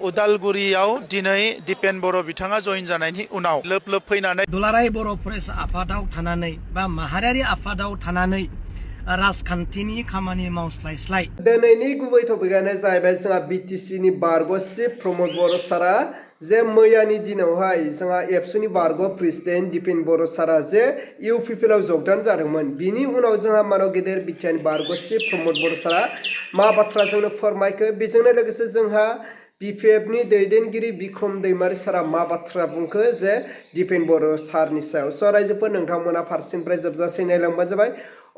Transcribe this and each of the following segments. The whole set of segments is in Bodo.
उदालगुरियाव दिनै दिपेन बर' बिथाङा जइन जानायनि उनाव लोब लोब फैनानै दुलाराय बर' फरायसा आफादाव थानानै बा माहारियारि आफादाव थानानै राजखान्थिनि खामानि मावस्लायस्लाय दिनैनि गुबै टपिकआनो जाहैबाय जोंहा बिटिसिनि बारग' चिफ प्रमद बर' सारा जे मैयानि दिनावहाय जोंहा एबसुनि बारग' प्रेसिडेन्ट दिपेन बर' सारा जे UPPL आव जगदान जादोंमोन। बिनि उनाव जोंहा मानाव गेदेर बिटिआरनि बारग' चिफ प्रमद बर' सारा मा बाथ्रा जोंनो फोरमायखो, बेजोंनो लोगोसे जोंहा BPFनि दैदेनगिरि बिक्रम दैमारी सारा मा बाथ्रा बुंखो जे दिपेन बर' सारनि सायाव। स' रायजोफोर नोंथांमोना फारसेनिफ्राय जोबजासे नायलांबानो जाबाय।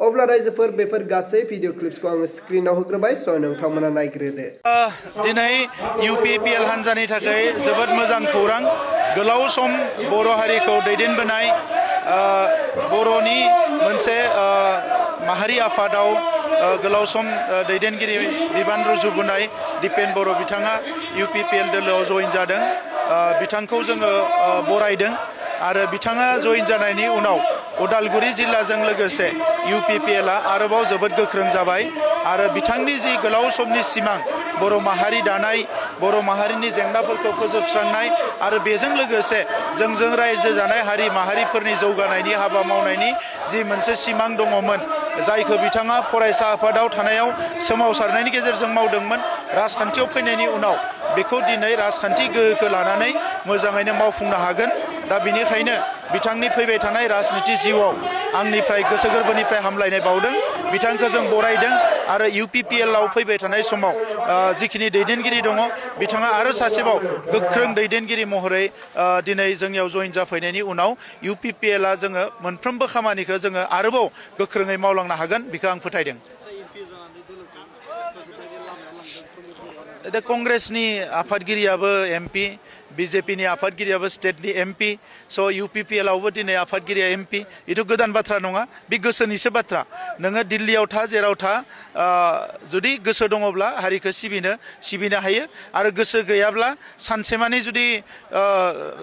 अब्ला रायजोफोर बेफोर गासै भिडिअ क्लिप्सखौ आङो स्क्रिनाव होग्रोबाय, स' नोंथांमोना नायग्रोदो। दिनै UPPL हान्जानि थाखाय जोबोद मोजां खौरां। गोलाव सम बर' हारिखौ दैदेनबोनाय बर'नि मोनसे माहारि आफादाव गोलाव सम दैदेनगिरि बिबान रुजुबोनाय दिपेन बर' बिथाङा UPPL दोलोआव जइन जादों। बिथांखौ जोङो बरायदों आरो बिथाङा जइन जानायनि उनाव उदालगुरि जिल्लाजों लोगोसे UPPL आरोबाव जोबोद गोख्रों जाबाय आरो बिथांनि जि गोलाव समनि सिमां बर' माहारि दानाय, बर' माहारिनि जेंनाफोरखौ फोजोबस्रांनाय आरो बेजों लोगोसे जोंजों रायजो जानाय हारि माहारिफोरनि जौगानायनि हाबा मावनायनि जि मोनसे सिमां दङमोन, जायखौ बिथाङा फरायसा आफादाव थानायाव सोमावसारनायनि गेजेरजों मावदोंमोन, राजखान्थियाव फैनायनि उनाव बेखौ दिनै राजखान्थि गोहोखौ लानानै मोजाङैनो मावफुंनो हागोन। दा बेनिखायनो बिथांनि फैबाय थानाय राजनिति जिउआव आंनिफ्राय गोसो गोरबोनिफ्राय हामलायनाय बावदों। बिथांखौ जों बरायदों आरो UPPL आव फैबाय थानाय समाव जिखिनि दैदेनगिरि दङ, बिथाङा आरो सासेबाव गोख्रों दैदेनगिरि महरै दिनै जोंनियाव जइन जाफैनायनि उनाव UPPL जोङो मोनफ्रोमबो खामानिखौ जोङो आरोबाव गोख्रोङै मावलांनो हागोन, बेखौ आं फोथायदों। दा कंग्रेसनि आफादगिरियाबो MP, BJPनि आफादगिरियाबो स्टेटनि MP, स' UPPL आवबो दिनै आफादगिरिया MP। बेथ' गोदान बाथ्रा नङा, बे गोसोनिसो बाथ्रा। नोङो दिल्लीयाव था, जेराव था, जुदि गोसो दङब्ला हारिखौ सिबिनो हायो आरो गोसो गैयाब्ला सानसेमानि जुदि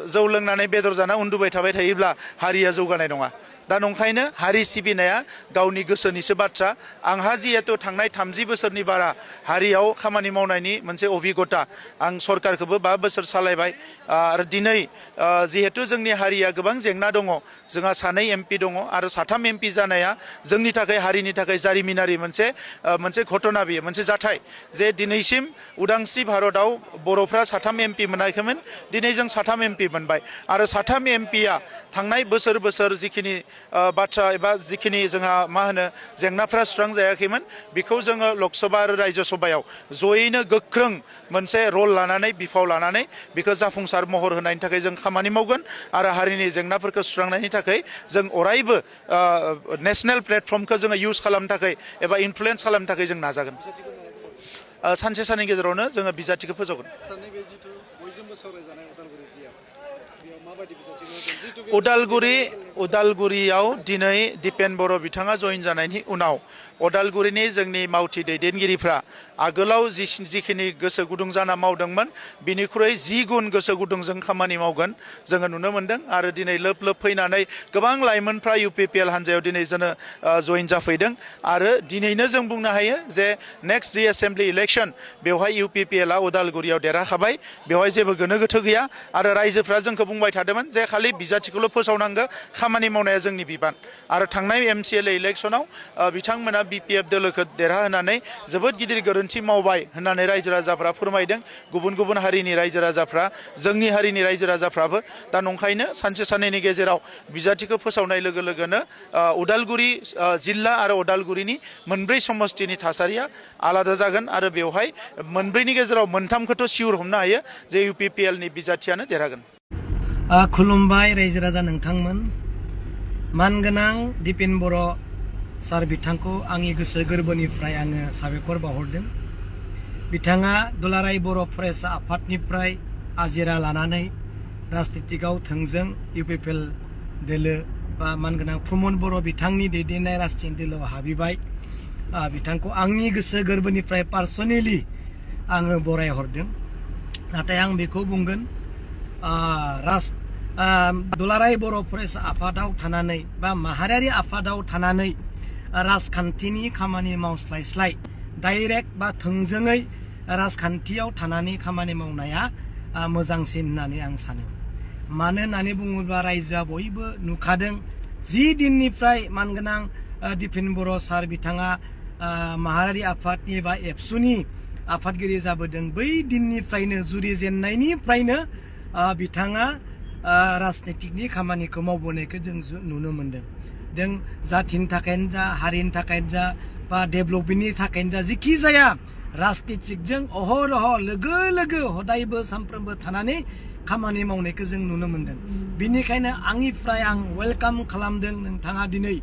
जौ लोंनानै बेदर जाना उन्दुबाय थाबाय थायोब्ला हारिया जौगानाय नङा। दा नंखायनो हारि सिबिनाया गावनि गोसोनिसो बाथ्रा। आंहा जिहेतु थांनाय 30 बोसोरनि बारा हारियाव खामानि मावनायनि मोनसे अभिगता, आं सरकारखौबो 5 बोसोर सालायबाय आरो दिनै जिहेतु जोंनि हारिया गोबां जेंना दङ, जोंहा 2 MP दङ आरो 3 MP जानाया जोंनि थाखाय हारिनि थाखाय जारिमिनारि मोनसे घटना, बियो मोनसे जाथाय जे दिनैसिम उदांस्रि भारतआव बर'फ्रा 3 MP मोनाखैमोन, दिनै जों 3 MP मोनबाय आरो 3 MPया थांनाय बोसोर जिखिनि बाथ्रा एबा जिखिनि जोंहा मा होनो जेंनाफ्रा सुस्रांजायाखैमोन, बेखौ जोङो लकसभा आरो रायजो सभायाव जयैनो गोख्रों मोनसे रल लानानै, बिफाव लानानै बेखौ जाफुंसार महर होनायनि थाखाय जों खामानि मावगोन आरो हारिनि जेंनाफोरखौ सुस्रांनायनि थाखाय जों अरायबो नेशनेल प्लेटफर्मखौ जोङो इउज खालामनो थाखाय एबा इनफ्लुयेन्स खालामनो थाखाय जों नाजागोन। सानसे साननि गेजेरावनो जोङो बिजाथिखौ फोजावगोन। उदालगुरियाव दिनै दिपेन बर' बिथाङा जइन जानायनि उनाव उदालगुरिनि जोंनि मावथि दैदेनगिरिफ्रा आगोलाव जिखिनि गोसो गुदुं जाना मावदोंमोन, बिनिख्रुइ 10 गुन गोसो गुदुंजों खामानि मावगोन जोङो नुनो मोन्दों आरो दिनै लोब लोब फैनानै गोबां लाइमोनफ्रा UPPL हान्जायाव दिनै जोङो जइन जाफैदों आरो दिनैनो जों बुंनो हायो जे नेक्स्ट जि एसेम्ब्लि इलेक्सन, बेवहाय UPPLआ उदालगुरियाव देरहाखाबाय, बेवहाय जेबो गोनो गोथो गैया आरो रायजोफ्रा जोंखौ बुंबाय थादोंमोन जे खालि बिजाथिखौल' फोसावनांगौ, खामानि मावनाया जोंनि बिबान। आरो थांनाय MCLA इलेक्सनाव बिथांमोना BPF दोलोखौ देरहाहोनानै जोबोद गिदिर गोरोन्थि मावबाय होननानै रायजो राजाफ्रा फोरमायदों, गुबुन हारिनि रायजो राजाफ्रा, जोंनि हारिनि रायजो राजाफ्राबो। दा नंखायनो सानसे साननैनि गेजेराव बिजाथिखौ फोसावनाय लोगो लोगोनो उदालगुरि जिल्ला आरो उदालगुरिनि 4 समस्तिनि थासारिया आलादा जागोन आरो बेवहाय 4नि गेजेराव 3खौथ' सिउर हमनो हायो जे UPPLनि बिजाथियानो देरहागोन। खुलुमबाय रायजो राजा नोंथांमोन। मानगोनां दिपेन बर' सार बिथांखौ आंनि गोसो गोरबोनिफ्राय आङो साबायखर बावहरदों। बिथाङा दुलाराय बर' फरायसा आफादनिफ्राय आजिरा लानानै राजनितिकआव थोंजों UPPL दोलो बा मानगोनां प्रमद बर' बिथांनि दैदेननाय राजनितिक दोलोआव हाबहैबाय। बिथांखौ आंनि गोसो गोरबोनिफ्राय पार्सनेलि आङो बरायहरदों। नाथाय आं बेखौ बुंगोन, दुलाराय बर' फरायसा आफादाव थानानै बा माहारियारि आफादाव थानानै राजखान्थिनि खामानि मावस्लायस्लाय डाइरेक्ट बा थोंजोङै राजखान्थियाव थानानै खामानि मावनाया मोजांसिन होननानै आं सानो। मानो होननानै बुङोब्ला रायजोआ बयबो नुखादों जि दिननिफ्राय मानगोनां दिपेन बर' सार बिथाङा माहारियारि आफादनि बा एबसुनि आफादगिरि जाबोदों बै दिननिफ्रायनो जुरिजेननायनिफ्रायनो बिथाङा राजनितिकनि खामानिखौ मावबोनायखौ जों नुनो मोनदों। जों जाथिनि थाखायनो जा हारिनि थाखायनो जा बा डेभेलपमेन्टनि थाखायनो जा जिखि जाया राजनितिकजों अहरह लोगो लोगो हदायबो सानफ्रोमबो थानानै खामानि मावनायखौ जों नुनो मोनदों। बिनिखायनो आंनिफ्राय आं वेलकाम खालामदों नोंथाङा दिनै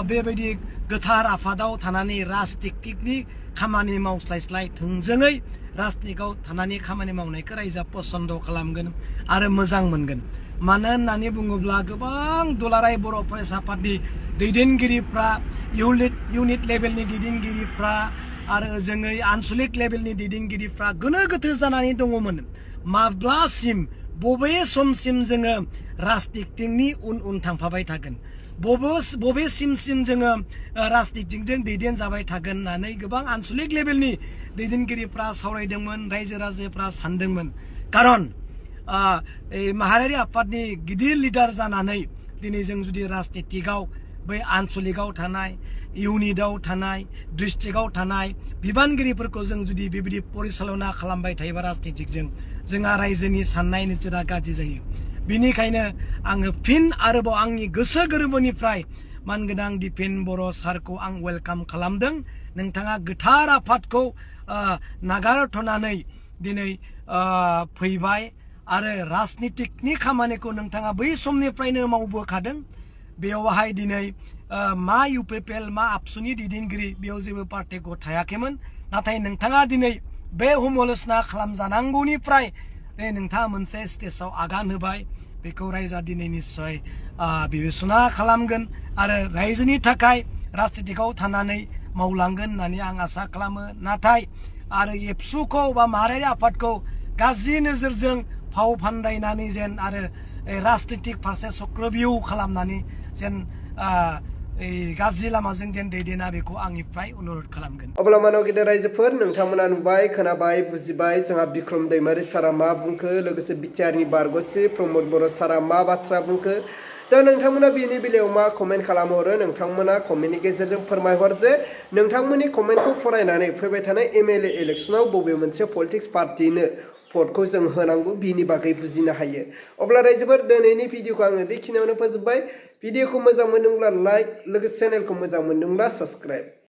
बेबायदि गोथार आफादाव थानानै राजनितिकनि खामानि मावस्लायस्लाय थोंजोङै राजनितिकआव थानानै खामानि मावनायखौ रायजोआ पसन्द खालामगोन आरो मोजां मोनगोन। मानो होननानै बुङोब्ला गोबां दुलाराय बर' फरायसा आफादनि दैदेनगिरिफ्रा इउनिट लेभेलनि दैदेनगिरिफ्रा आरो ओजोङै आनसलिक लेभेलनि दैदेनगिरिफ्रा गोनो गोथो जानानै दङमोन। माब्लासिम बबे समसिम जोङो राजनितिकनि उन थांफाबाय थागोन, बबे सिमसिम जोङो राजनितिकजों दैदेनजाबाय थागोन होननानै गोबां आनसलिक लेभेलनि दैदेनगिरिफ्रा सावरायदोंमोन, रायजो राजाफ्रा सानदोंमोन। खारन माहारियारि आफादनि गिदिर लिडार जानानै दिनै जों जुदि राजनितिकआव बै आनसलिकआव थानाय, इउनिटआव थानाय, डिस्ट्रिक्टआव थानाय बिबानगिरिफोरखौ जों जुदि बेबायदि परिचालना खालामबाय थायोबा राजनितिकजों जोंहा रायजोनि साननाय नोजोरा गाज्रि जायो। बिनिखायनो आङो फिन आरोबाव आंनि गोसो गोरबोनिफ्राय मानगोनां दिपेन बर' सारखौ आं वेलकाम खालामदों। नोंथाङा गोथार आफादखौ नागारथ'नानै दिनै फैबाय आरो राजनितिकनि खामानिखौ नोंथाङा बै समनिफ्रायनो मावबोखादों। बेयावहाय दिनै मा UPPL मा आबसुनि दैदेनगिरि बेयाव जेबो पार्टिखौ थायाखैमोन। नाथाय नोंथाङा दिनै बे हमलसना खालामजानांगौनिफ्राय नोंथाङा मोनसे स्टेजाव आगान होबाय। बेखौ रायजोआ दिनै निस्सय बिबेसना खालामगोन आरो रायजोनि थाखाय राजनितिकआव थानानै मावलांगोन होननानै आं आसा खालामो। नाथाय आरो एबसुखौ बा माहारियारि आफादखौ गाज्रि नोजोरजों फाव फान्दायनानै जेन आरो राजनितिक फारसे चक्रबिउ खालामनानै जेन गाज्रि लामाजों जेन दैदेना बेखौ आंनिफ्राय अनुरद खालामगोन। अब्ला मानव गेदेर रायजोफोर नोंथांमोना नुबाय खोनाबाय बुजिबाय जोंहा बिक्रम दैमारि सारा मा बुंखो, लोगोसे बिटिआरनि बारग'सि प्रमद बर' सारा मा बाथ्रा बुंखो। दा नोंथांमोना बेनि बेलायाव मा कमेन्ट खालामहरो नोंथांमोना कमेन्टनि गेजेरजों फोरमायहर जे नोंथांमोननि कमेन्टखौ फरायनानै फैबाय थानाय MLA इलेक्सनाव बबे मोनसे पलिटिक्स पार्टिनो भटखौ जों होनांगौ बिनि बागै बुजिनो हायो। अब्ला रायजोफोर दिनैनि भिडिअखौ आङो बेखिनियावनो फोजोबबाय। भिडिअखौ मोजां मोनदोंब्ला लाइक, लोगोसे चेनेलखौ मोजां मोनदोंब्ला साबस्क्राइब।